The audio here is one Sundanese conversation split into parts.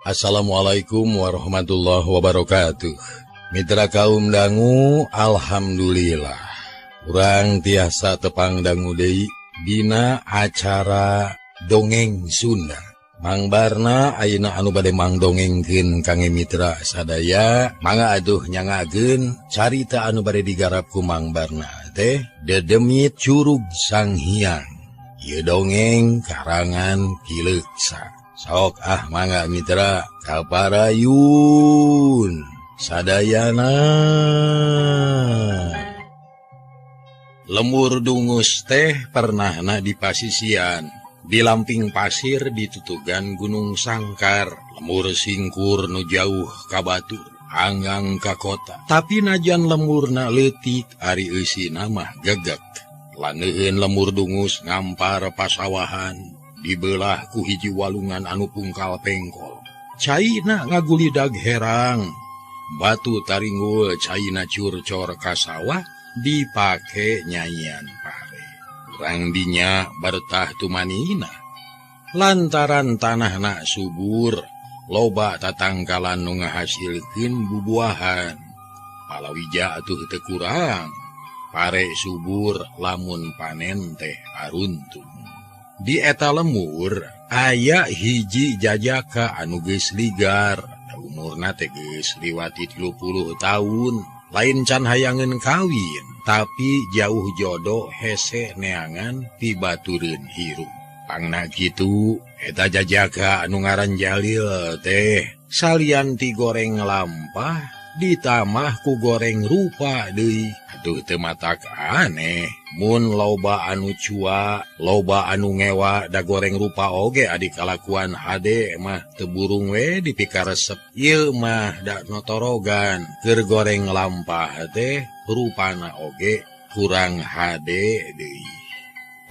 Assalamualaikum warahmatullahi wabarakatuh. Mitra kaum dangu, alhamdulillah. Urang tiasa tepang dangu deui dina acara Dongeng Sunda. Mang Barna ayeuna anu bade mangdongengkeun kangge mitra sadaya, mangga atuh nyangakeun carita anu bade digarap ku Mang Barna teh Dedemit Curug Sang Hyang. Ieu dongeng karangan Ki Leuksa. Sok ah mangga mitra kaparayun sadayana. Lemur dungus teh pernahna di pasisian, di lamping pasir ditutugan Gunung Sangkar. Lemur singkur nu jauh ka batur, anggang ka kota. Tapi najan lemurna leutik ari eusina mah gegek. Laneueun lemur dungus ngampar pasawahan, dibelah ku hiji walungan anu pungkal pengkol. Caina ngagulidag herang, batu taringgul caina curcor ka sawah dipake nyayian pare. Urang dinya bertah tumanina. Lantaran tanahna subur, loba tatangkalan nu ngahasilkeun bubuahan. Palawija atuh teu kurang, pare subur lamun panen teh aruntung. Di eta lemur aya hiji jajaka anu geus ligar, umurna teh geus liwati 30 tahun. Lain can hayangeun kawin, tapi jauh jodoh hese neangan pibatureun hirup. Pangna kitu, eta jajaka anu ngaran Jalil teh salian ti goreng lampah ditamah ku goreng rupa deui. Aduh teu matak aneh, mun loba anu cua, loba anu ngewa da goreng rupa oge adi kalakuan hade mah teu burung we dipikaresep. Ieu mah da notorogan keur goreng lampah teh rupana oge kurang hade deui.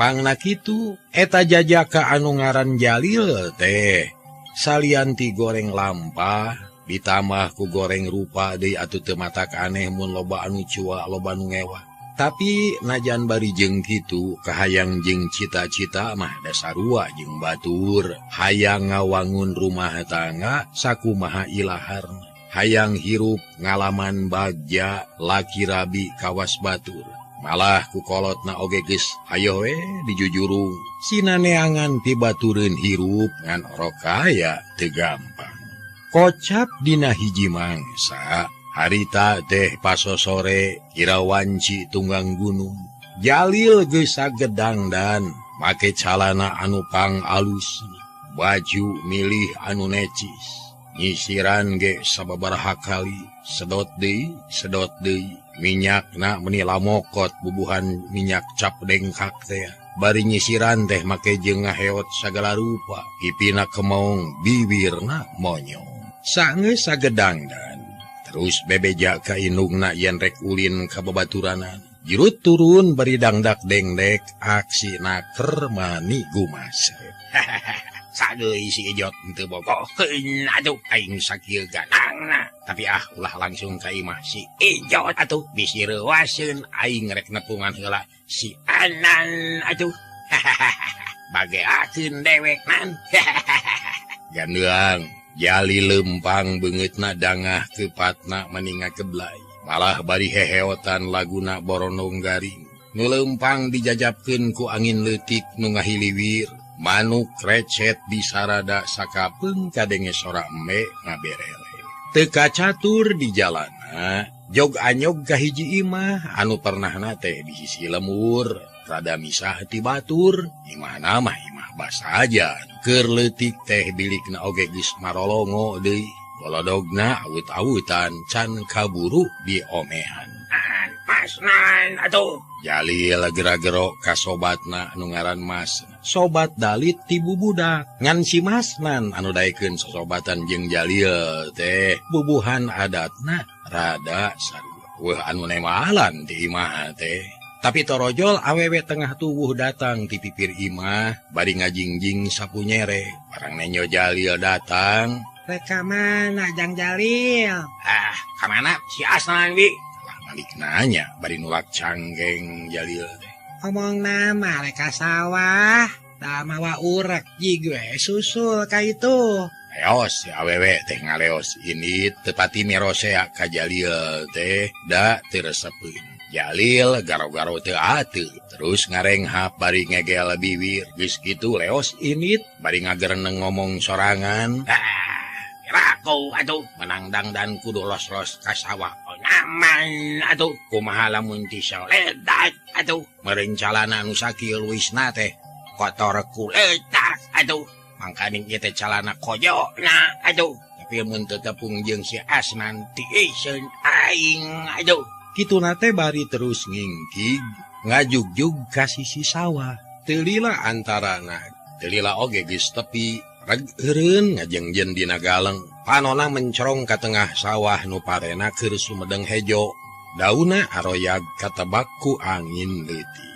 Pangna kitu eta jajaka anu ngaran Jalil teh salian ti goreng lampah ditambah ku goreng rupa deui atuh teu matak aneh mun loba anu cua, loba anu ngewa. Tapi najan bari jeung kitu kahayang jeung cita-cita mah dasarua jeung batur. Hayang ngawangun rumah tangga sakumaha ilaharna. Hayang hirup ngalaman bagja laki rabi kawas batur. Malah ku kolotna oge geus hayo we dijujurung. Sinaneangan pibatureun hirup ngan orok kaya teu gampang. Kocap dina hiji mangsa, harita teh pasosore kira wanci tunggang gunung. Jalil geus sagedangdan, make calana anu pang alus, baju milih anu necis. Nyisiran ge sababaraha kali, sedot deui, minyakna meuni lamokot bubuhan minyak cap dengkak teh. Bari nyisiran teh make jeung ngaheot sagala rupa, pipina kemong, bibirna monyong. Sangeus sagedangdan, terus bebeja ka indungna yen rek ulin ka babaturanan. Jirut turun bari dangdak dengdek aksi naker mani gumas. Sadeui si Ijot teu bogoheun atuh aing sakieu ganangna. Tapi ah ulah langsung ka imah si Ijot atuh bisi reuaseun aing rek nepungan heula si Anan atuh. Bageakeun dewek nan. Gandeang Jali lempang beungeutna dangah kepatna meninga keblay. Malah bari heheotan laguna boronong garing. Nu lempang dijajapkeun ku angin leutik nu ngahiliwir. Manuk recet disarada sakapeung kadenge sora eme ngaberele. Teu kacatur di jalana, jog anyog ka hiji imah anu pernahna teh di sisi lemur. Rada misah ti batur, imahna mah imah basajan. Keur leutik teh bilikna oge geus marolongo deui. Golodogna awut-awutan can kaburu diomehan. Masnan atuh. Jalil gera-gero ka sobatna anu ngaran Mas. Sobat dalit ti bubudak. Ngan si Masnan anu daekeun sosobatan jeung Jalil teh bubuhan adatna rada sarua. Weuh anu nemalan ti imah teh. Tapi torojol awewe tengah tubuh datang ti pipir imah bari ngajingjing sapu nyere. Barang nenyo Jalil datang. Rek ka mana Jang Jalil? Ah, ka mana si Asnan bi? Lah balik nanya bari nulak canggeng Jalil teh. Omong nama rek ka sawah, da mawa urek ji gue susul ka itu. Leos si awewe teh ngaleos ini tepati mirosea ka Jalil teh da teu resepeun. Jalil garo-garo teu ateu terus ngarenghap bari ngegel bibir geus kitu leos init bari ngagereneng ngomong sorangan. Kiraku atuh menang dangdan kudu los-los ka sawah nyaman atuh kumaha lamun ti soledat atuh meureun calana nu sakieu luisna teh kotor kuletak atuh mangkaning ieu teh calana kojona atuh tapi mun teu tepung jeung si Asnan tiiseun aing atuh. Kituna teh bari terus ngingkig ngajugjug ka sisi sawah teu lila antarana teu lila oge geus tepi reg eureun ngajengjen dina galeng panona mencorong ka tengah sawah nu parena keur sumedeng hejo dauna aroyag katebak ku angin leutik.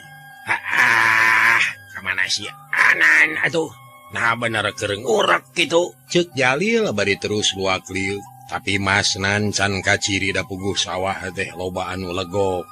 Ah, ka mana si Anan atuh nah bener keur ngurek kitu ceuk Jalil bari terus luak liuk. Tapi Masnan can kaciri da puguh sawah teh loba anu legok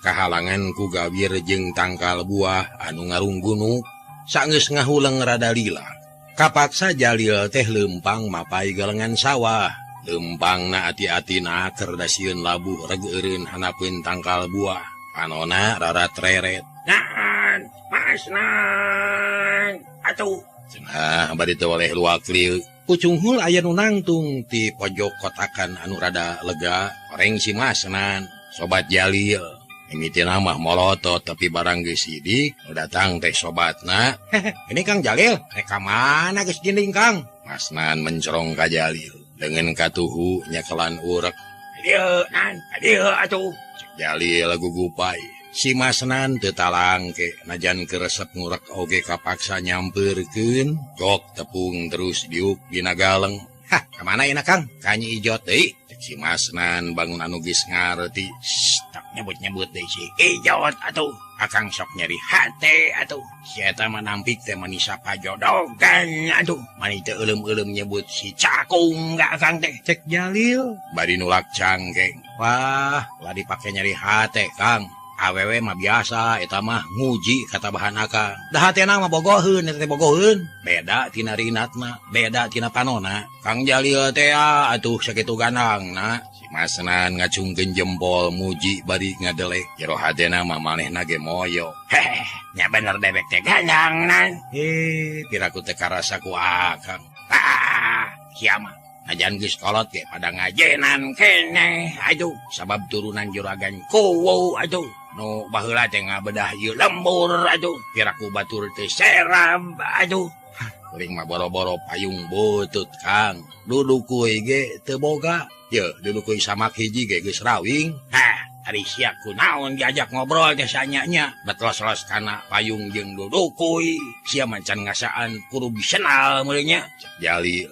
kahalangan ku gawir jeung tangkal buah anu ngarunggunuk sanggeus ngahuleng rada lila kapaksa Jalil teh leumpang mapai galengan sawah leumpangna ati-atina keur da sieun labuh reg eureun hanapeun tangkal buah panona rarat reret. Nan Masnan atuh cenah bari teu oleh luak liuk. Pucunghul aya nu nangtung ti pojok kotakan anu rada lega oreng si Masnan sobat Jalil mimitina mah molotot tapi barang geus sidik nu datang teh sobatna. Ini Kang Jalil rek ka mana geus ginding Kang? Masnan mencorong ka Jalil dengan katuhu nyekelan urek. Dieu nan dieu atuh cek Jalil gugupai. Si Masnan teu talangke najan keresep ngurek oge kapaksa nyampeurkeun gok tepung terus diuk dina galeng. Hah, ka mana enak Kang? Ka Nyi Ijot deui. Cek si Masnan bangun anu geus ngarti. Tong nyebut-nyebut deui si Ijot atuh. Akang sok nyeri hate atuh. Si eta mah nampik teh mani sapajodogan atuh. Mani teu euleum-euleum nyebut si Cakung ka akang teh. Cek Jalil bari nulak cangkeng. Wah, lah dipake nyeri hate Kang. Awewe mah biasa eta mah nguji kata bahan akang. Da hatena mah bogoheun eta teh bogoheun. Beda tina rinatna, beda tina panona. Kang Jalil teh atuh sakitu gandangna. Si Masnan ngacungkeun jempol muji bari ngadelek. Jero hatena mah manehna ge moyo. Heh, nya bener dewek teh gandangna. Piraku teh karasa ku akang. Ah, sia mah najan geus kolot ge pada ngajenan keneh aduh sabab turunan juragan kuwu aduh nu baheula teh ngabedah ieu lembur aduh piraku batur teh serab aduh. Kuring mah boro-boro payung butut Kang dudukuy ge teu boga ye dudukuy samak hiji ge geus rawing. Hah, ari sia kunaon diajak ngobrol teh sanya-nya betlos-los kana payung jeung dudukuy sia macan ngasaan kudu bisenal meureun nya cek Jalil.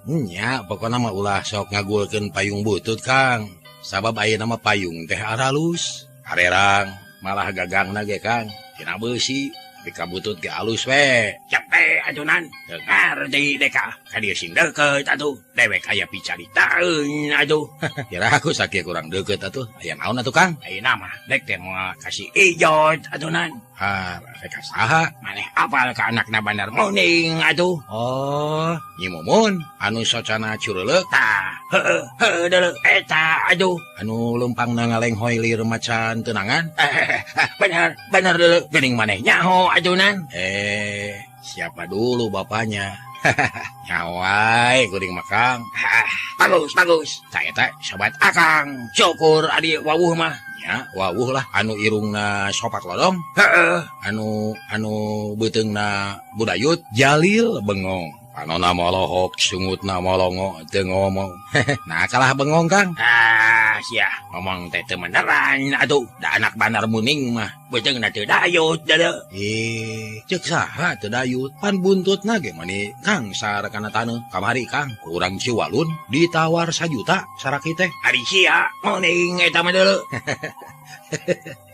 Nya pokona mah ulah sok ngagulkeun payung butut Kang sabab ayeuna mah payung teh aralus arerang malah gagangna ge Kang tina beusi tapi kabutut ge alus we. Cepe atunan teu ngarti deka ka dieu sing deukeut atuh dewek aya picaritaeun atuh. Kira aku sakieu kurang deukeut atuh aya naon atuh Kang? Ayeuna mah dek teh moal ka si Ijot atunan. Ah, rek ka saha? Maneh apal ka anakna Bandar Muning atuh. Oh, Nyi Mumun anu socana cureuleuh tah. Heueuh, heueuh deuleu eta atuh. Anu leumpangna ngalenghoy lir macan tenangan. Bener, bener deuleu geuning maneh nyaho atunan. Siapa dulu bapaknya? Nyaho wae kuring mah Kang. Bagus, bagus. Ta eta sobat akang. Syukur adi wawuh mah. Ya, wawuh lah anu irungna sopak lodong. Heeh, anu beuteungna budayut. Jalil bengong. Panona molohok, sungutna molongo teu ngomong. Nah kalah bengong Kang. Ah, sia ngomong teh teu meneran atuh. Da anak Bandar Muning mah beuteungna teu dayut deuleu. Ceuk saha teu dayut? Pan buntutna ge mani Kang sarekana taneuh. Kamari Kang, ku urang Ciwalun ditawar 1 juta saraki teh. Ari sia muning eta mah deuleu.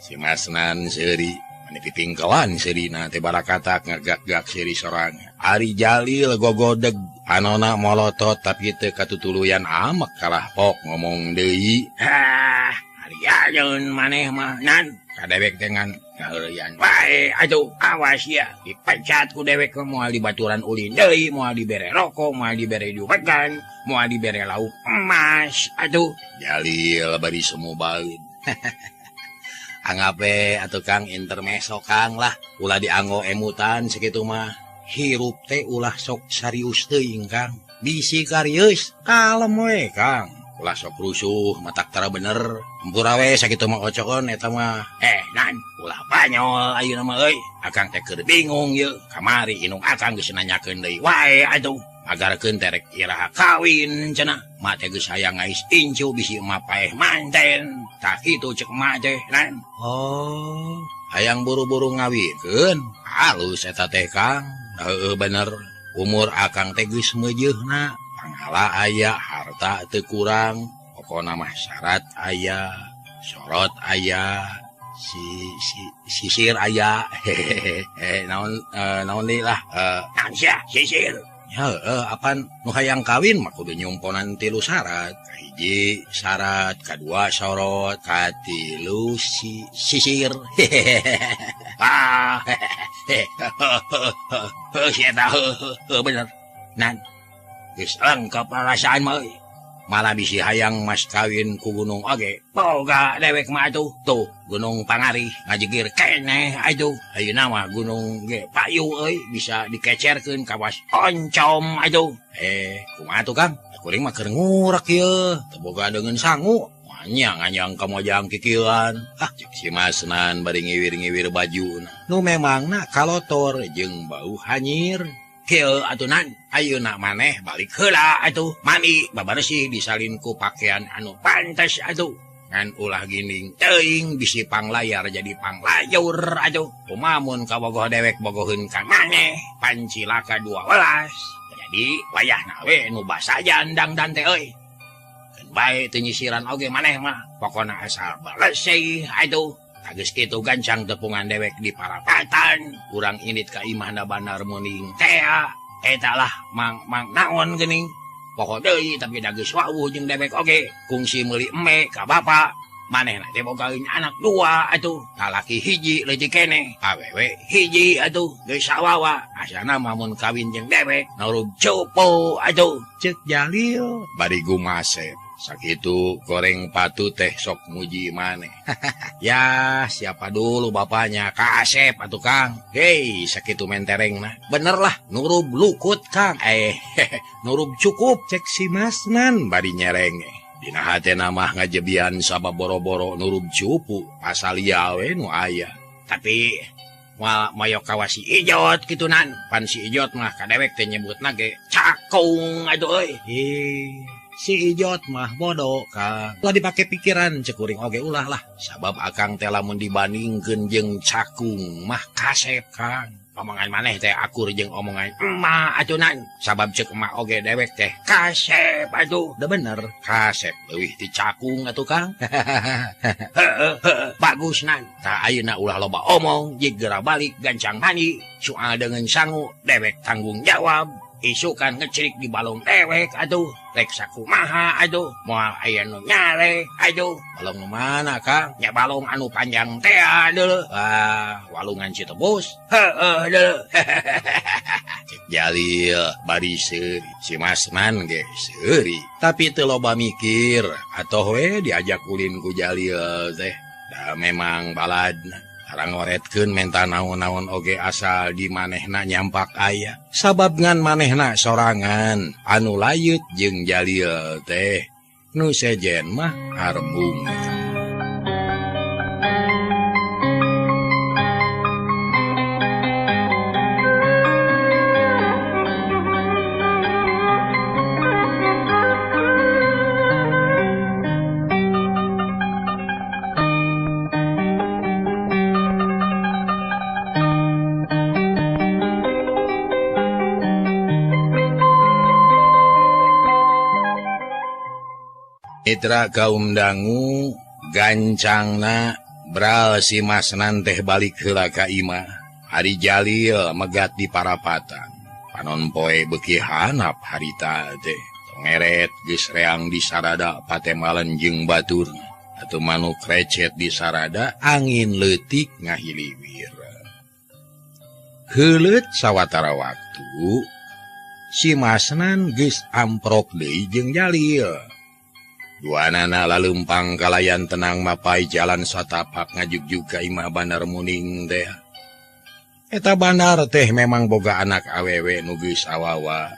Si Masnan seuri. Mani pipingkelan seurina teh barakatak ngagak-gak seuri sorang. Ari Jalil gogodeg panona molotot tapi teu katutuluyan amek kalah pok ngomong deui. Ah, ari Ya jeun maneh mah nan ka dewek teh ngan ngaheureuyan wae atuh awas ya dipecat ku dewek moal dibaturan ulin deui moal dibere rokok moal dibere dupegan moal dibere lauk emas atuh Jalil bari sumubaeun. Anggape atuh Kang intermeso Kang lah ulah dianggo emutan sakitu mah hirup teh ulah sok sarius teuing Kang bisi karius kalem we Kang ulah sok rusuh matak tara bener hampura we sakitu mah ocokon eta mah nan ulah banyol ayeuna mah euy akang teh keur bingung yeuh kamari indung akang geus nanyakeun deui wae atuh agarkeun teh rek iraha kawin cenah mak teh geus hayang ngais incu bisi emak paeh manten tah kitu ceuk emak teh nan. Oh hayang buru-buru ngawinkeun halus eta teh Kang heueuh bener umur akang teh geus meujeuhna pangala aya harta teu kurang pokona mah syarat aya sorot aya si sisir aya hehehe naon naon deui lah naon sia sisir. Heeh apan nu hayang kawin mah kudu nyumponan 3 syarat kahiji syarat kadua sorot katilu sisir. Ah heuh sia eta heuh bener nan geus lengkap perasaan mah euy malah bisi hayang mas kawin ku gunung oge boga dewek mah atuh tuh gunung Pangarih ngajegir keneh atuh ayeuna mah gunung ge payu euy bisa dikecerkeun kawas oncom atuh. Kumaha tuh Kang kuring mah keur ngurek ieu teu boga deungeun sangu nya nganyang ka mojang kikieuan. Ah cek si Masnan bari ngiwir-ngiwir bajuna nu memangna kalotor jeung bau hanyir. Kieu atuh nan ayeuna maneh balik heula atuh mandi babaresih disalin ku pakaian anu pantes atuh ngan ulah ginding teuing bisi panglayar jadi panglayur atuh kumamun kabogoh dewek bogoheun ka maneh pancilaka 12 jadi wayahna we nu basajan dangdan teh euy keun bae teu nyisiran oge maneh mah pokona asal beresih atuh. Geus kitu gancang tepungan dewek di parapatan urang indit ka imahna Bandar Muning tea eta lah mang mang naon geuning pokok deui tapi da geus wawuh jeung dewek oge kungsi meuli eme ka bapa manehna teh bogaeun anak 2 atuh lalaki hiji leutik keneh awewe hiji atuh geus sawawa asana mah mun kawin jeung dewek nurub cupu atuh cek Jalil bari gumasep. Sakitu goreng patu teh sok muji maneh. Ya siapa dulu bapaknya kasep atuh Kang. Hei sakitu mentereng nah bener lah nurub lukut Kang nurub cukup cek si Masnan bari nyereng. Dina hatena mah ngajebian sabab boro-boro nurub cupu pasal we nu aya. Tapi moal moyok kawas si Ijot kitu nan pan si Ijot mah ka dewek teh nyebutna ge cakung atuh euy. Si Ijot mah bodoh Kang ulah dipake pikiran cek kuring oge ulah lah sabab akang teh lamun dibandingkeun jeung cakung mah kasep Kang omongan maneh teh akur jeung omongan emak atuh nan sabab cek emak oge dewek teh kasep atuh da bener kasep leuwih ti cakung atuh Kang. Heueuh bagus nan tah ayeuna ulah loba omong jeung geura balik gancang mandi soal deungeun sangu dewek tanggung jawab isukan ngecerik di balong dewek atuh rek sakumaha atuh moal aya nu nyarek atuh. Balong nu mana Kang? Nya balong anu panjang teh deuleu. Ah walungan Citebus heueuh deuleu. Cek Jalil bari seuri si Masnan ge seuri tapi teu loba mikir atoh we diajak ulin ku Jalil teh da memang baladna ngoretkeun menta naon-naon oge asal di manehna nyampak aya sabab ngan manehna sorangan anu layut jeung Jalil teh nu sejen mah arbung. Mitra kaum dangu gancangna bral si Masnan teh balik heula ka imah. Ari Jalil megat di parapatan. Panon poe beuki hanap harita teh. Tongeret geus reang di sarada patemalan jeung batur. Atuh manuk recet di sarada angin leutik ngahiliwir. Heuleut sawatara waktu si Masnan geus amprok deui jeung Jalil. Duanana laleumpang kalayan tenang mapai jalan satapak ngajugjug ka imah Bandar Muning teh. Eta bandar teh memang boga anak awewe nu geus awawa.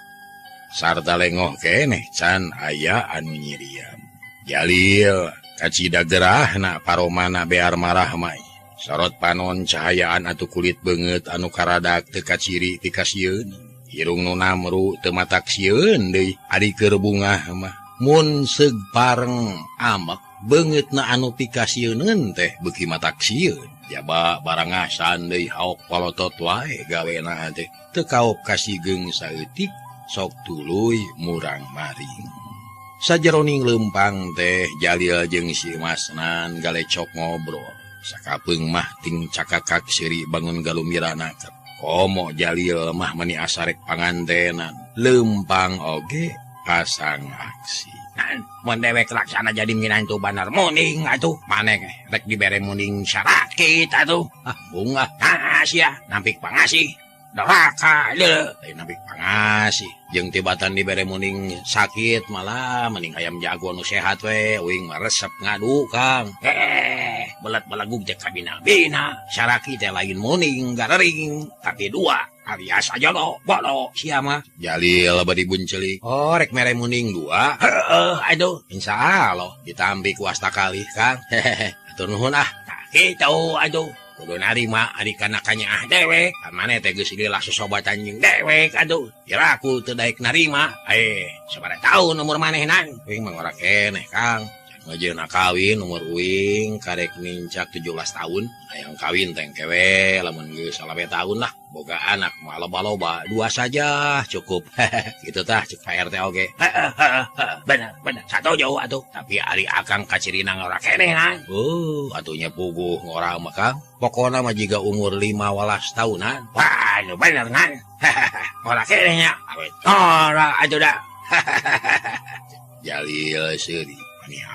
Sarta lengoh keneh can aya anu nyirian. Jalil kacida gerahna paromana bear marah mai. Sorot panon cahayaan atuh kulit beungeut anu karadak teu kaciri pikasieun. Irung nu namru teu matak sieun deui ari keur bungah mah. Mun seug pareng amek beungeutna anu pikasieuneun teh beuki matak sieun. Jaba barangasan deui haok palotot wae gawena teh. Teu kaop kasigeung saeutik sok tuluy murang maring. Sajeroning leumpang teh Jalil jeung si Masnan galecok ngobrol. Sakapeung mah ting cakakak seuri bangun galumirana. Komo Jalil mah meni asarek pangantenan. Leumpang oge pasang aksi. Mun dewek laksana jadi minantu Bandar Muning atuh. Maneh rek dibere muning sarakit atuh. Ah bungah. Ah sia nampik pangasih. Doraka deuleu nampik pangasih. Jeung tibatan dibere muning sakit malah mending hayam jago nu sehat we uing mah resep ngadu Kang. Belet belegug teh kabina-bina. Saraki teh lain muning garering tapi dua alias aja lo bolo sia mah. Jalil bari buncelik. Oh rek mere muning dua. Heeh aduh insyaallah ditampi ku asta kalih Kang. Hehehe atur nuhun ah. Tah kitu aduh. Kudu narima ari kana kanyaah dewek. Maneh teh geus lila sosobatan jeung dewek aduh. Iraku teu daek narima. Sabaraha taun umur manehna? Uing mah ngora keneh Kang. Ngajeuna kawin umur uing karek nincak 17 tahun. Hayang kawin teh kewe lamun geus 20 tahun lah. Boga anak mah loba-loba dua saja cukup. Kitu tah cek Pak RT oge. Bener bener satojo atuh. Tapi ari akang kacirina ngora keneh na. Oh atuh nya puguh ngora mah Kang. Pokona mah jiga umur 15 tahunan. Wah nu bener ngan. Ngora keneh nya. Awet ngora atuh da. Jalil seuri.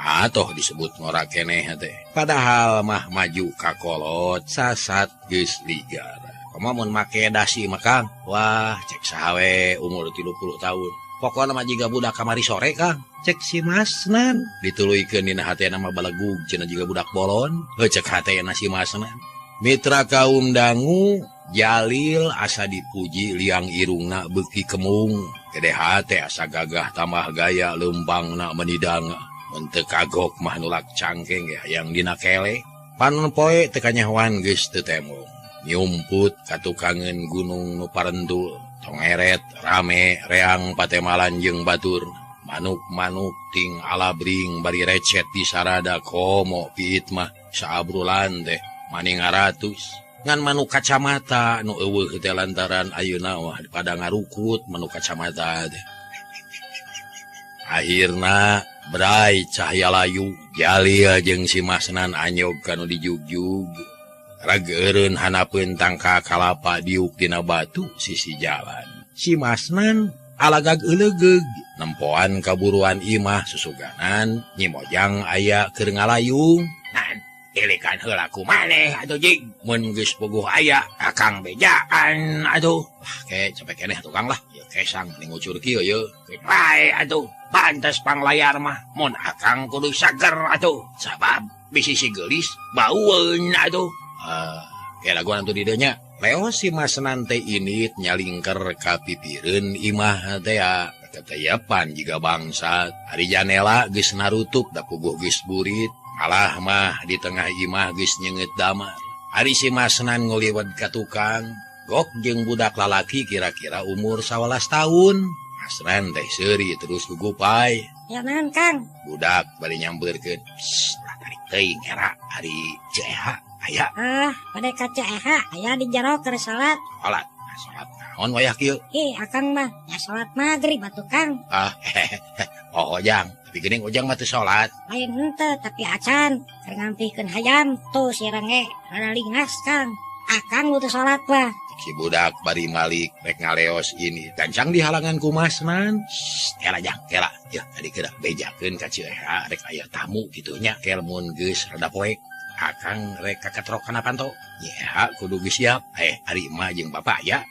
Atuh disebut ngora keneh teh. Padahal mah maju ka kolot sasat geus ligar. Komo mun make dasi mah Kang. Wah, cek saha we umur 30 tahun. Pokona mah jiga budak kamari sore Kang. Cek si Masnan dituluykeun dina hatena mah balegug cenah jiga budak bolon. Heuh cek hatena si Masnan. Mitra kaum dangu Jalil asa dipuji liang irungna beuki kemung. Gede hate asa gagah tambah gaya leumpangna menidang. Mun teu kagok mah nulak cangkeng ge hayang dina kele. Panon poe teu kanyahoan geus teu temong. Nyumput katukangeun gunung nu parentul. Tongeret rame reang patemalan jeung batur. Manuk-manuk ting alabring bari recet di sarada komo piit mah saabrulan teh maning ngaratus. Ngan manuk kacamata nu eueuh teh lantaran ayeuna wah pada ngarukut manuk kacamata teh. Akhirna Brai cahaya layu Jalil jeung si Masnan anyog kanu dijugjug. Rageureun hanapeun tangka kalapa diuk dina batu sisi jalan. Si Masnan alagag eulegeug nempoan kaburuan imah susuganan Nyi Mojang aya keur ngalayung. Nan ilikan heula ku maneh atuh jig. Mun geus puguh aya akang bejaan atuh. Wah ke capek keneh tukang lah. Ieu kesang ning ngucur kieu ye. Bae atuh. Pantes panglayar mah mun akang kudu sager atuh. Sabab bisi si geulis baueun atuh. Ke laguan atuh di dieu nya. Leo si Masnan teh init nyalingker ka pipireun imah teh keteyepan jiga bangsat. Ari janela geus narutup da puguh geus burit. Malah mah di tengah imah geus nyeungeut damar. Ari si Masnan nguliwat ka tukang, gok jeung budak lalaki kira-kira umur 11 tahun. Masnan teh seuri terus gugupai. Ya naon Kang? Budak bari nyampeurkeun. Tarik teuing era ari CEH aya. Ah, pada ka CEH aya di jero keur salat. Salat. Salat naon wayah kieu? Ih, akang mah ya salat magrib atuh Kang. Ah, oh Ojang, tapi geuning Ojang mah teu salat. Lain henteu tapi acan keur ngampihkeun hayam tuh si renge rada lingas Kang. Akang nu teu salat mah. Si budak bari malik rek ngaleos ini gancang dihalangan ku Masnan. Kela jang, kela. Ya tadi kira bejakeun ka Ceu Eha rek aya tamu kitu nya. Kel mun geus rada poek akang rek kaketrok kana panto. Nyi Eha kudu geus siap. Ari emak jeung bapak ya.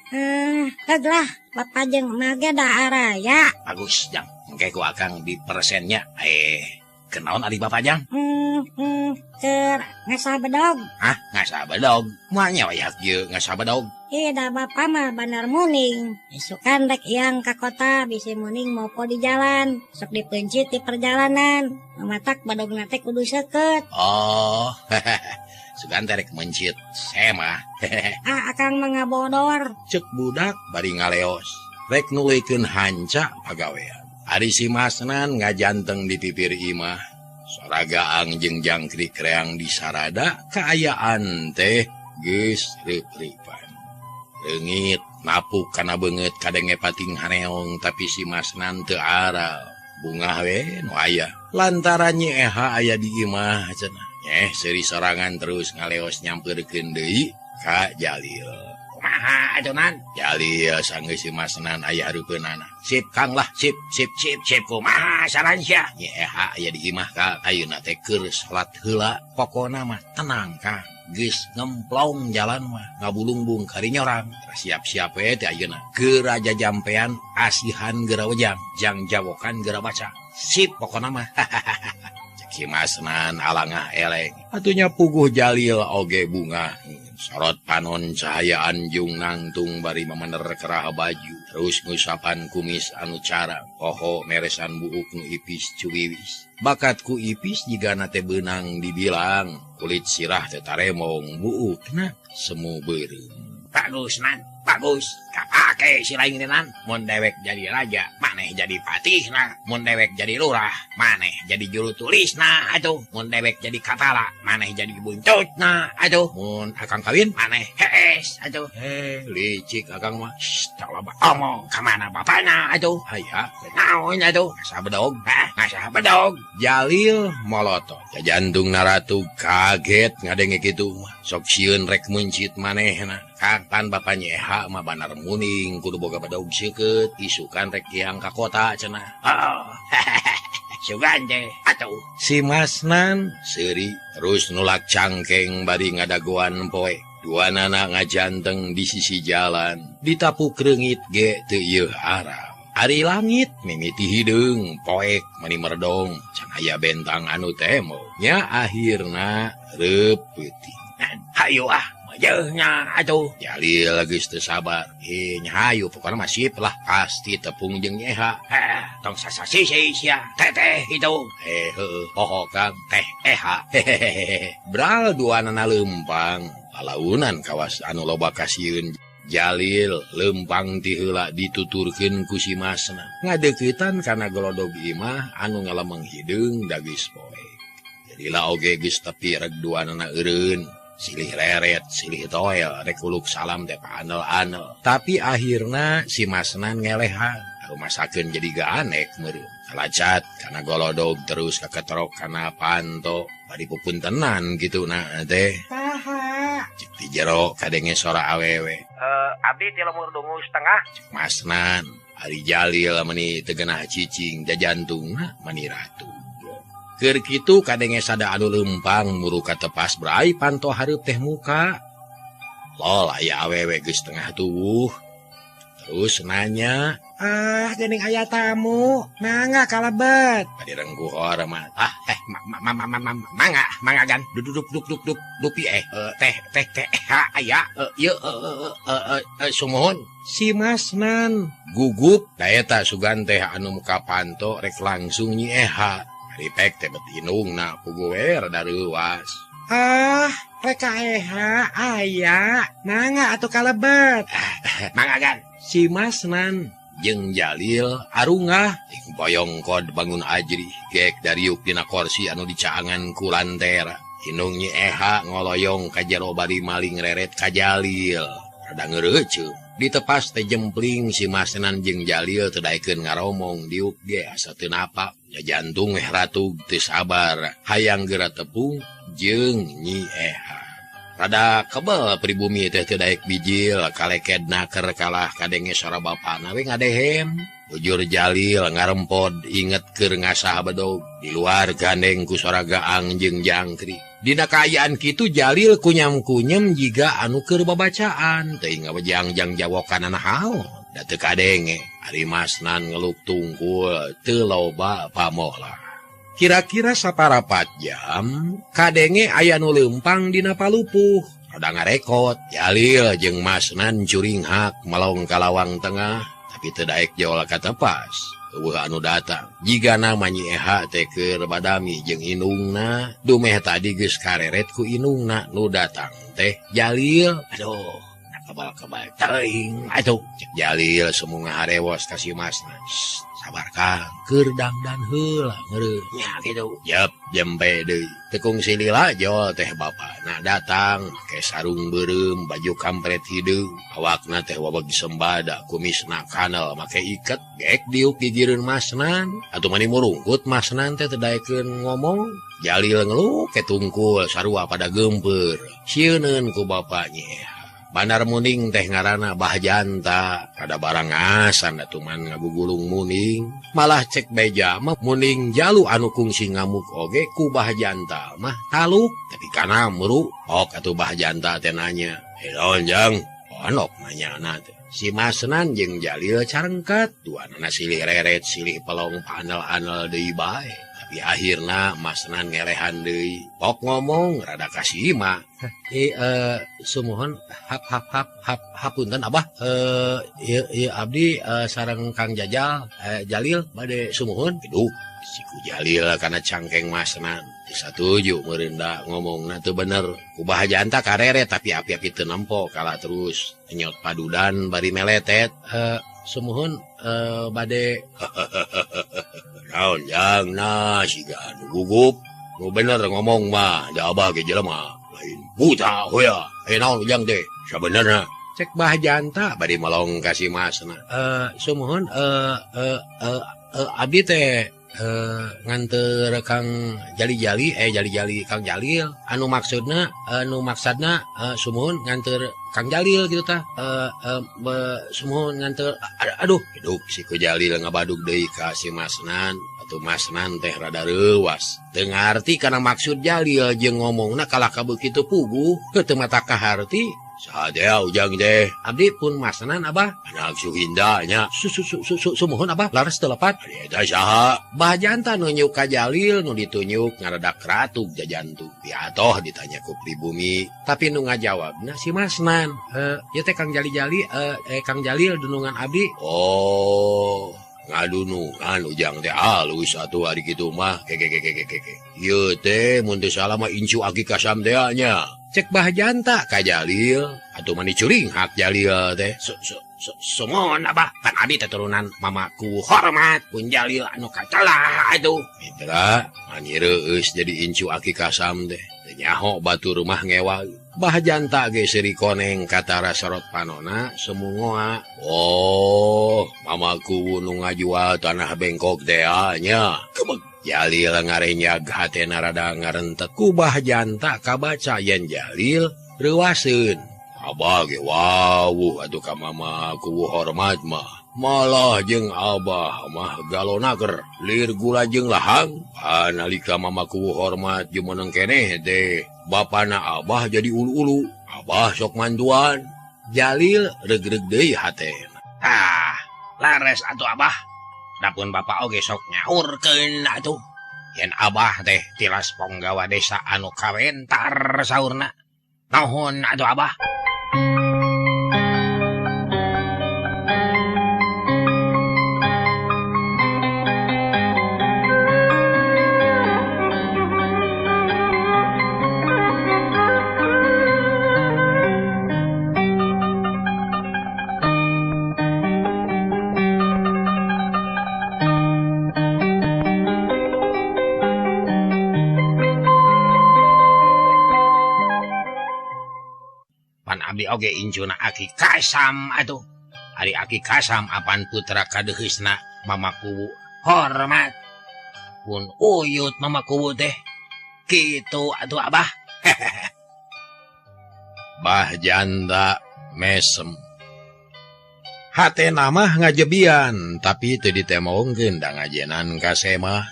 Heug lah, bapak jeung emak ge da araya. Bagus jang, engke ku akang di persennya. Kenaon ari bapak jang? Keur ngasah bedog. Hah, ngasah bedog? Moal nya ieu ngasah bedog. Ih, da bapak mah bener muning. Isukan rek iang ka kota bisi muning mopo di jalan, sok dipeuncit di perjalanan. Matak bedogna teh kudu seukeut. Oh, sugan teh rek mencit saya mah. Ah, akang mah ngabodor. Cek budak bari ngaleos. Rek nuluykeun hanca pagawean. Ari si Masnan ngajanteng di pipir imah. Soragaang jeung jangkrik reang di sarada kaayaan teh geus reup-reupan. Reungit napuk kana beungeut kadenge pating haneong tapi si Masnan teu aral. Bungah we nu aya. Lantaran Nyi Eha aya di imah cenah. Nyeh seuri sorangan terus ngaleos nyampeurkeun deui ka Jalil. Kumaha atuh nan? Jalil sanggeus si Masnan aya hareupeunana. Sip Kang lah, sip sip sip sip kumaha saran sia? Nyi Eha aya di imah ka ayeuna teh keur salat heula. Pokona mah tenang Kang. Geus ngemplong jalan mah ngabulungbung kari nyorang. Siap-siap we teh ayeuna. Geura jajampean asihan geura wejang, jang jawokan geura baca. Sip pokona mah. Cek si Masnan alangah eleng. Atunya puguh Jalil oge bunga. Sorot panon cahaya anjung nangtung bari memener kerah baju. Terus ngusapan kumis anu cara. Poho meresan buuk nu ipis cuwiwis. Bakat ku ipis jigana teh beunang dibilang. Kulit sirah teh taremong buukna semu beureum. Bagus nan, bagus. Kapake si lain nan. Mun dewek jadi raja, maneh jadi patihna. Mun dewek jadi lurah, maneh jadi juru tulisna atuh. Mun dewek jadi kapala, maneh jadi buntutna atuh. Mun akang kawin, maneh hees atuh. Licik akang mah. Shh, tong loba omong ka mana bapana atuh. Haya, naon atuh? Ngasah bedog. Hah, ngasah bedog. Jalil molotot. Jantung naratu kaget ngadenge kitu mah. Sok sieun rek meuncit manehna. Kang pan bapa Nyi Eha mah banar muning kudu boga bedog seukeut isukan rek iang ka kota cenah. Oh. Sugan teh atuh. Si Masnan seuri terus nulak cangkeng bari ngadagoan poe. Dua nana ngajanteng di sisi jalan ditapuk reungit ge teu ieu aram. Ari langit mimiti hideung poek mani merdong can aya bentang anu temo. Nya akhirna reup peuting. Hayu ah. Jeuhnya atuh. Jalil geus teu sabar. Nya hayu pokona mah sip lah pasti tepung jeung Nyi Eha. Heh, tong sasasisi sia. Teteh itu. Heueuh, poho Kang, teh Eha. Hehehe. Bral duanana leumpang, lalaunan kawas anu loba kasieun. Jalil leumpang ti heula dituturkeun ku si Masna. Ngadeuketan kana golodog imah anu ngalemeng hideung da geus poe. Jadila oge geus tepi reg duanana eureun. Silih reret, silih toel, rek uluk salam teh paanel-anel. Tapi akhirna si Masnan ngelehan. Rumasakeun jadi gaanek meureun. Kalacat kana golodog terus kaketrok kana panto. Bari pupuntenan kitu na teh. Saha? Cek di jero kadenge sora awewe. Abdi ti lemur dungu setengah. Cek Masnan, ari Jalil meni teu geunah cicing jajantungna meni ratu. Keur kitu kadenge sada anu leumpang muru katepas brai panto hareup teh muka. Lol aya awewe geus tengah tubuh. Terus nanya, "Ah, geuning aya tamu, mangga kalebet." Bari rengguh mah. Ah, mangga, mangga gan. Duduk duk duk duk dupi teh teh teh ha aya ieu sumuhun. Si Masnan gugup da eta sugan teh anu muka panto rek langsung Nyi Eha. Ripek teh bet inungna puguh we rada reuas. Ah, rek ka Eha aya, mangga atuh kalebet. Mangga gan. Si Masnan jeung Jalil arungah ing boyongkod bangun ajri gek dariuk dina korsi anu dicaangan ku lantera. Inung Nyi Eha ngoloyong ka jero bari maling reret ka Jalil. Rada ngeureuteup. Ditepas teh jempling si Masnan jeung Jalil teu daekeun ngaromong diuk ge asa teu napa. Ya jantung eh ratug teu sabar hayang geura tepung jeung Nyi Eha. Rada kebel pribumi teh teu daek bijil kaleked naker kalah kadenge sora bapana we ngadehem. Bujur Jalil ngarempod inget keur ngasah bedog di luar gandeng ku sora gaang jeung jangkrik. Dina kaayaan kitu Jalil kunyam-kunyem jiga anu keur babacaan teuing ngabejang-jang jawokan naon da teu kadenge. Ari Masnan ngeluk tungkul teu loba pamolah. Kira-kira saparapat jam kadenge aya nu leumpang dina palupuh rada ngarekot. Jalil jeung Masnan curinghak melong ka lawang tengah tapi teu daek jol ka tepas. Eueuh anu datang jigana Nyi Eha teh keur badami jeung indungna dumeh tadi geus kareret ku indungna nu datang teh Jalil. Aduh kebal-kebal teuing atuh cek Jalil semunga harewos ka si Masnan. Sabar Kang, keur dangdan heula ngeureun nya kitu. Jep jempe deui. Teu kungsi lila jol teh bapana datang make sarung beureum, baju kampret hideung, awakna teh wabeg sembada, kumisna kanel make iket, geek diuk gigireun Masnan. Atuh mani murungkut Masnan teh teu daekeun ngomong. Jalil ngeluk ke tungkul sarua pada geumpeur. Sieuneun ku bapa Nyi Eha. Bandar Muning teh ngaranna Bah Janta, kada barang asan atuman ngagugulung Muning. Malah cek beja mah Muning jalu anu kungsi ngamuk oge ku Bah Janta mah taluk, tapi kana meru. Ok atuh Bah Janta teh nanya, "Eh naon jang?" Onok nanyana teh. Si Masnan jeung Jalil carengket, duanana silih reret silih pelong panel-anel deui bae. Tapi akhirna Masnan ngelehan deui. Pok ngomong rada kasima. Sumuhun hap hap hap hap hapunten abah ieu ieu abdi sareng Kang Jajal Jalil bade sumuhun. Aduh siku Jalil kana cangkeng Masnan. Teu satuju meureun ngomongna teu bener. Ku Bah Janta kareret tapi api-api teu nempo kalah terus nyot padudan bari meletet. Sumuhun bade naon jang na siga anu gugup. Nu bener ngomong mah da abah ge jelema lain buta hoya. Naon ujang teh sabenerna cek Bah Janta bari melong ka si Masna. Sumuhun abdi teh nganter Kang Jali-jali Jali-jali Kang Jalil anu maksudna sumuhun nganter Kang Jalil gitu tah sumuhun nganter. Aduh hidup siku Jalil ngabadug deui ka si Masnan. Atuh Masnan teh rada reuwas teu ngarti kana maksud Jalil jeung ngomongna kalah ka begitu puguh teu mata kaharti. Saha teh ujang teh? Abdi pun Masnan abah. Anak Suhinda nya. Sumuhun abah laras teu lepat. Ari eta saha? Bah Janta nunjuk ka Jalil nu ditunjuk ngaradak ratug jajantu. Piatoh ditanya ku pribumi, tapi nu ngajawabna si Masnan. Ieu teh Kang Jali-jali Kang Jalil dunungan abdi. Oh, ngadunungan ujang teh alus atuh ari kitu mah. Keke. Ieu teh mun teu salah mah incu aki kasam teh nya. Cek Bah Janta ka Jalil atuh mani curing hak Jalil teh. Sumuhun abah pan abdi teh turunan mamaku hormat pun Jalil anu kacelah atuh. Mitra mani reueus jadi incu aki kasam teh. Teu nyaho batur mah ngewa. Bah Janta ge seuri koneng katara sorot panona semungoa. Oh, mamaku nu ngajual tanah Bengkok teh nya. Kebeg Jalil ngarenyag hatena rada ngarentet ku Bah Janta kabaca yen Jalil reuwaseun. Abah ge wawuh atuh ka mama ku hormat mah. Malah jeung abah mah galonaker lir gula jeung lahang. Nalika mama ku hormat jumeneng keneh teh bapana abah jadi ulu-ulu. Abah sok mantuan. Jalil regreg deui hatena. Ah, lares atuh abah. Dapun bapak oge sok nyaurkeun atuh. Yen abah teh tilas ponggawa desa anu kawentar saurna. Nuhun atuh abah. Abdi oge incuna aki kasam atuh. Ari aki kasam apan putra kadeheusna mama kuwu hormat. Pun uyut mama kuwu teh. Kitu atuh abah. Bah janda mesem. Hatena mah ngajebian tapi teu ditemongkeun da ngajenan ka semah.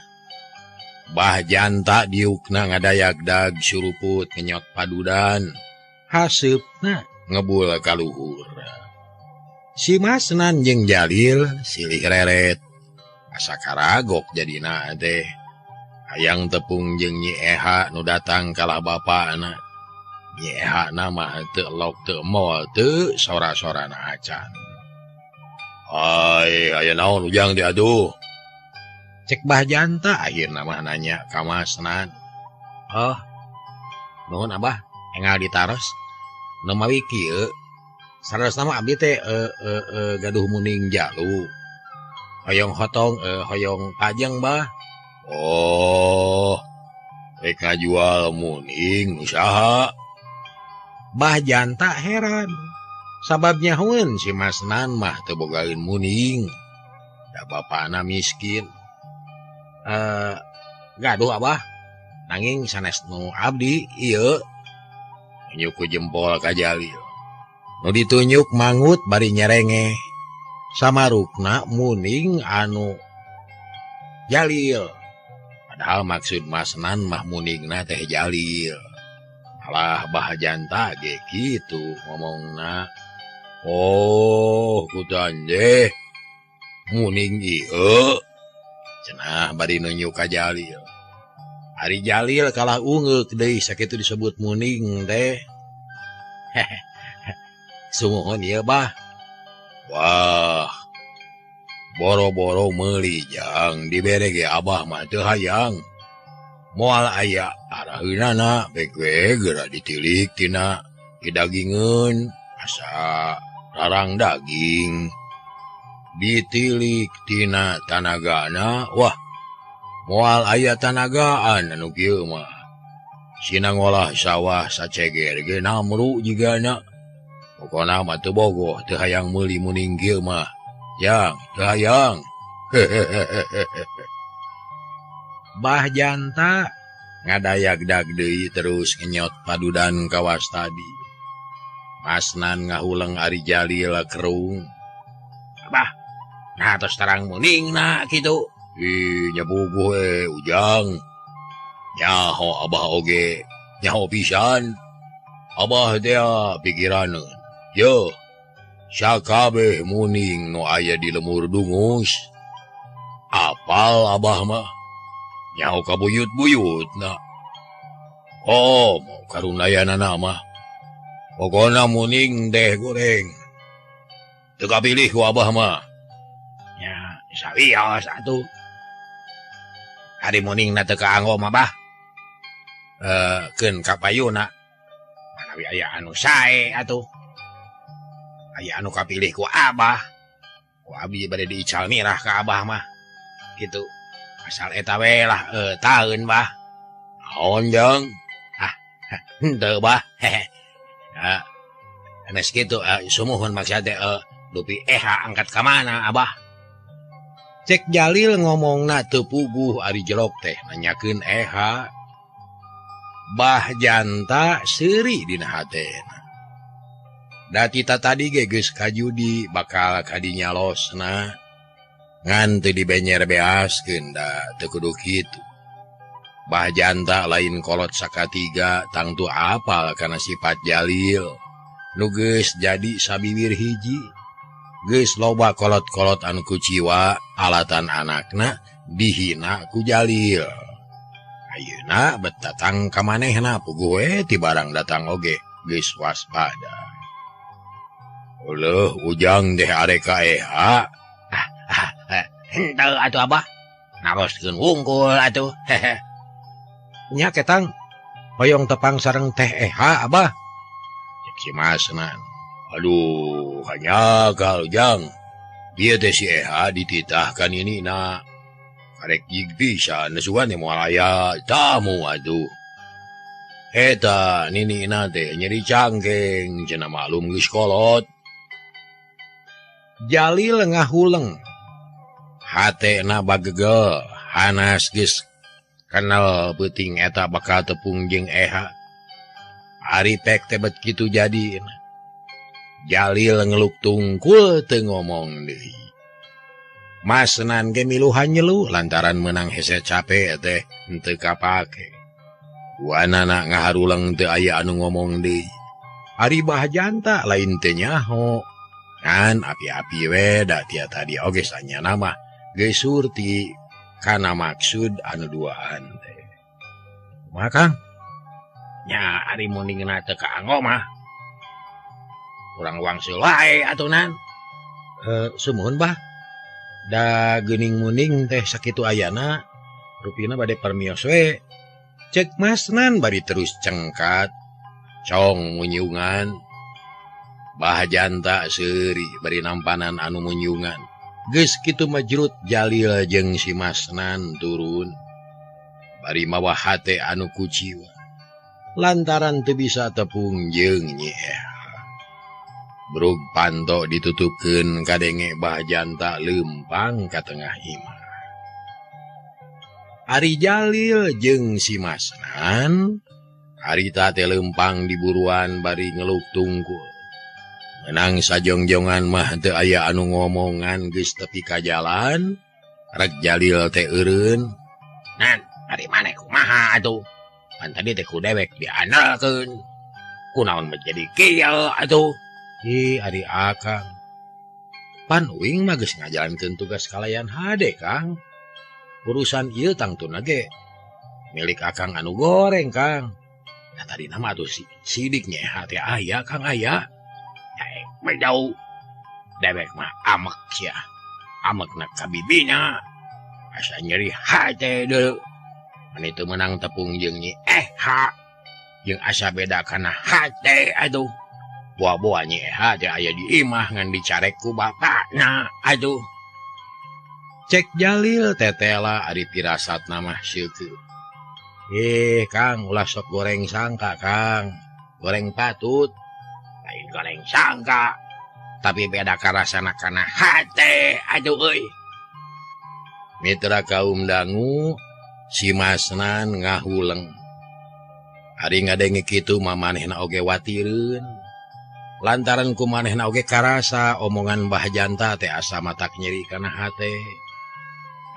Bah janta diukna ngadayagdag suruput ngenyot padudan. Haseupna ngebul ka luhur. Si Masnan jeung Jalil silih reret. Asa karagok jadina teh. Hayang tepung jeung Nyi Eha nu datang kalah bapana. Nyi Eha na mah teu lok teu moal teu sora-sorana acan. Ai aya naon ujang diaduh. Cek Bah Janta akhirna mah nanya ka Masnan. Oh, nuhun Abah, enggal ditaros. Nu mawi kieu saleresna mah abdi teh gaduh muning jalu. Hoyong hotong hoyong pajeng bah. Oh, rek ngajual muning usaha. Bah Janta heran. Sabab nyahueun si Masnan mah teu bogaeun muning. Da bapana miskin. Gaduh Abah. Nanging sanes nu abdi ieu. Nunjuk ku jempol ka Jalil. Nu ditunjuk mangut bari nyerengeh. Samarukna muning anu Jalil. Padahal maksud Masnan mah muningna teh Jalil. Alah Bah Janta ge kitu ngomongna. Oh, kutan deh. Muning ieu. Cenah bari nunjuk ka Jalil. Ari Jalil kalah ungeuk deui sakitu disebut muning teh. Sumuhun ieu bah. Wah, boro-boro meuli jang dibere ge Abah mah teu hayang. Moal aya araheunana bek we geura ditilik tina didagingeun asa rarang daging. Ditilik tina tanagana, wah moal aya tanagaan anu kieu mah. Sina ngolah sawah saceger ge namru jigana. Pokona mah teu bogoh teu hayang meuli muning kieu mah. Yang teu hayang. Bah Janta ngadayagdag deui terus ngenyot padudan kawas tadi. Masnan ngahuleng ari Jalil kerung. Abah, nah tos terang muning na kitu. Ih, nyapuguh ujang. Nyaho Abah oge, nyaho pisan. Abah teh pikiraneun. Yo, sakabeh muning nu aya di lemur dungus. Apal Abah mah. Nyaho ka buyut-buyut na. Oh, mau karunayanana mah. Pokona muning deh goreng. Teu kapilih ku Abah mah. Nya, sawios atuh. Ari muning na teu kaanggo mah bah. Keun ka payuna. Manawi aya anu sae atuh. Aya anu kapilih ku Abah. Ku abi bade diical mirah ka Abah mah. Gitu. Asal eta we lah taeun bah. Naon jang? Ah, henteu bah. Hehe. Enes kitu sumuhun maksud teh dupi Eha angkat ka mana Abah? Cek Jalil ngomongna teu puguh ari jelok teh nanyakeun Eha. Bah Janta seuri dina hatena. Da tita tadi ge geus kajudi bakal kadinya losna. Ngan teu dibenyer beaskeun da teu kudu kitu. Bah Janta lain kolot sakatiga tangtu apal kana sifat Jalil. Nu geus jadi sabiwir hiji. Geus loba kolot-kolot anu kuciwa alatan anakna dihina ku Jalil. Ayeuna bet datang ka manehna puguh we ti barang datang oge geus waspada. Uleuh ujang deh arek ka Eha. Henteu atuh Abah. Naroskeun wungkul atuh. Hehe. Nya ketang hoyong tepang sareng teh Eha Abah. Cek si Masnan. Aduh, hanya kal jang. Dia teh si Eha dititahkan ini na. Karek jig pisan nesuan teh moal aya tamu atuh. Eta nini na teh nyeri cangkeng cenah maklum geus kolot. Jalil ngahuleng. Hatena bagegel, hanas geus kenal peuting eta bakal tepung jeung Eha. Ari pek tebet kitu jadi. Jalil ngeluk tungkul teu ngomong deui. Masnan ge miluhan nyelu lantaran menang hese capek teh henteu kapake. Duanana ngaharuleng teu aya anu ngomong deui. Ari Bah Janta lain teu nyaho. Ngan api-api we da tia tadi oge sanyana mah geus surti kana maksud anu duaan teh. Kumaha Kang? Nya ari muningna teu kaanggo mah. Urang wangsul wae atuh nan. Sumuhun Bah. Da geuning muning teh sakitu ayana rupina bade permios we. Cek Masnan bari terus cengkat. Cong munyungan. Bah Janta seuri bari nampanan anu munyungan. Geus kitu majrut Jalil jeung si Masnan turun. Bari mawa hate anu kuciwa. Lantaran teu bisa tepung jeung Nyi Eha. Brug panto ditutupkeun kadenge Bah Janta leumpang ka tengah imah. Ari Jalil jeung si Masnan harita teh leumpang di buruan bari ngeluk tungkul. Menang sajongjongan mah teu aya anu ngomongan geus tepi ka jalan, rek Jalil teh eureun. Nan, ari maneh kumaha atuh? Pan tadi teh ku dewek diandalkeun. Kunaon mah jadi kieu atuh? Ih, ari akang. Pan uing mah geus ngajalankeun tugas kalayan hade, Kang. Urusan ieu tangtuna ge milik akang anu goreng, Kang. Nah, tadi nama atuh si sidik Nyi Eha teh aya, Kang aya. Mah jauh. Dewek mah amek sia. Amekna ka bibina. Asa nyeri hate deui. Mani teu meunang tepung jeung Nyi Eha. Jeung asa beda kana hate atuh. Boa-boa Nyi Eha teh aya di imah ngan dicarek ku bapakna atuh. Cek Jalil tetela ari pirasatna mah seukeut. Kang, ulah sok goreng sangka, Kang. Goreng patut. Lain goreng sangka. Tapi beda karasana kana hate aduh euy. Mitra kaum dangu si Masnan ngahuleng. Ari ngadenge kitu mah manehna oge watireun. Lantaran ku manehna oge karasa omongan Bah Janta teh asa matak nyeri kana hate.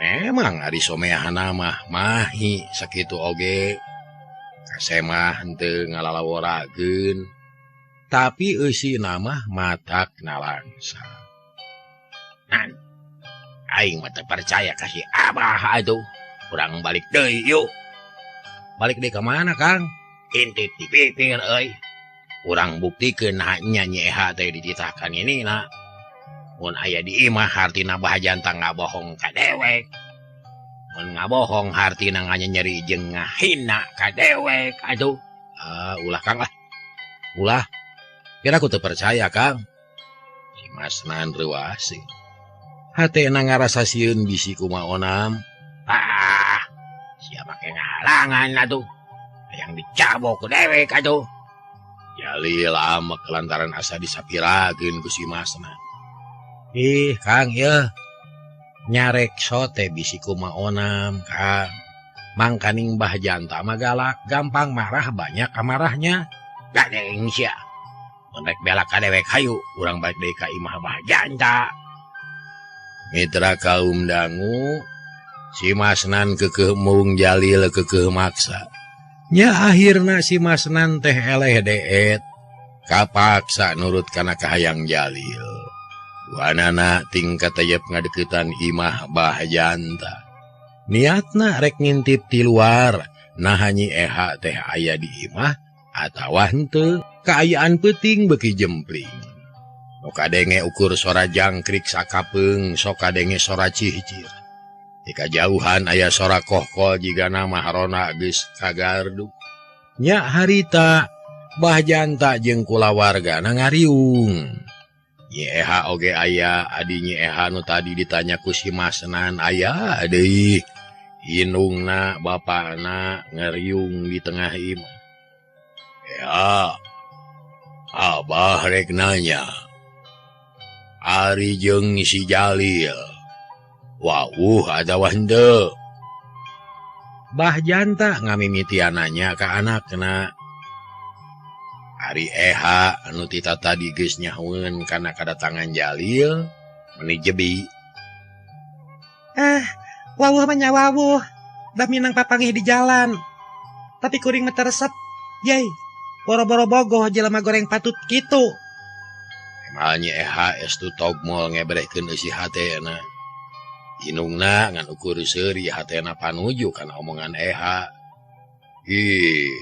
Memang ari someahna mah mahi sakitu oge. Kasemah henteu ngalalaworakeun. Tapi eusina mah matak nalangsa. Nan, aing mah teu percaya ka si Abah atuh. Urang balik deui yuk. Balik deui ka mana, Kang? Intip di pipir euy. Urang buktikeun nah nya Nyi Eha teh dititahkan ini na. Mun aya di imah hartina Bah Janta ngabohong ka dewek. Mun ngabohong hartina nganyeri jeung ngahina ka dewek atuh. Ulah Kang lah. Ulah. Kira aku teu percaya, Kang. Si Masnan reuas. Hatena ngarasa sieun bisi kumaha onam. Ah, sia make ngahalangan atuh. Hayang dicabok ku dewek atuh. Jalil amek lantaran asa disapirakeun ku si Masnan. Ih, Kang yeuh. Nyarek sote bisi kumaha onam, Kang. Mangkaning Bah Janta mah galak, gampang marah, banyak amarahnya. Gadeng sia. Mun rek bela ka dewek hayu, urang balik deui ka imah Bah Janta. Mitra kaum dangu, si Masnan keukeuh mung Jalil keukeuh maksa. Nya akhirna si Masnan teh eleh deet, kapaksa nurut kana kahayang Jalil. Duanana tingkat teyep ngadeukeutan imah Bah Janta. Niatna rek ngintip ti luar, naha Nyi Eha teh aya di imah atawa henteu. Kaayaan peuting beuki jempling. Nu kadenge ukur sora jangkrik sakapeung, sok kadenge sora cihcir. Di kajauhan aya sora kohkol jigana mah rona geus kagardu. Nya harita Bah Janta jeung kulawargana ngariung. Nyi Eha oge aya, adi Nyi Eha nu tadi ditanya ku si Masnan aya deui. Indungna bapana ngariung di tengah imah. Ya, Abah rek nanya. Ari jeung si Jalil. Wauh atawa henteu. Bah Janta ngamimitian nanya ka anakna. Ari Eha anu tita tadi geus nyahoeun kana kadatangan Jalil meuni jebi. Ah, wawuh mah nya wawuh. Da minang papanggih di jalan. Tapi kuring mah teu resep. Yey, boro-boro bogoh jelema goreng patut kitu. Emalnya Eha estu togmol ngebrehkeun eusi hatena. Inungna ngan ukur seuri hatena panuju kana omongan Eha. Ih.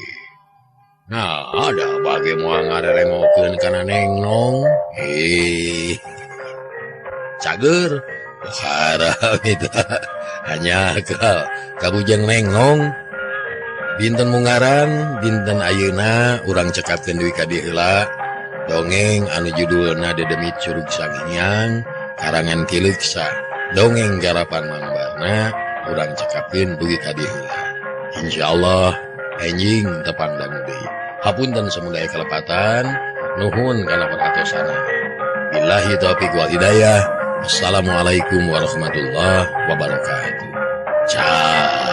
Nah, ada bage moal ngarerengokeun kana Neng Nong. Ih. Cager. Harap itu. Hanya kabujeng Neng Nong. Dinten mungaran, dinten ayeuna urang cekapkeun deui ka dieu heula. Dongeng anu judulna Dedemit Curug Sanghyang karangan Ki Leuksa. Dongeng garapan Mang Barna urang cekapkeun dugi ka dieu heula. Insyaallah enjing tepang dangu deui. Hapunten samudaya kalepatan, nuhun kana perhatosana. Billahi taufiq wal hidayah. Assalamualaikum warahmatullahi wabarakatuh. Ciao.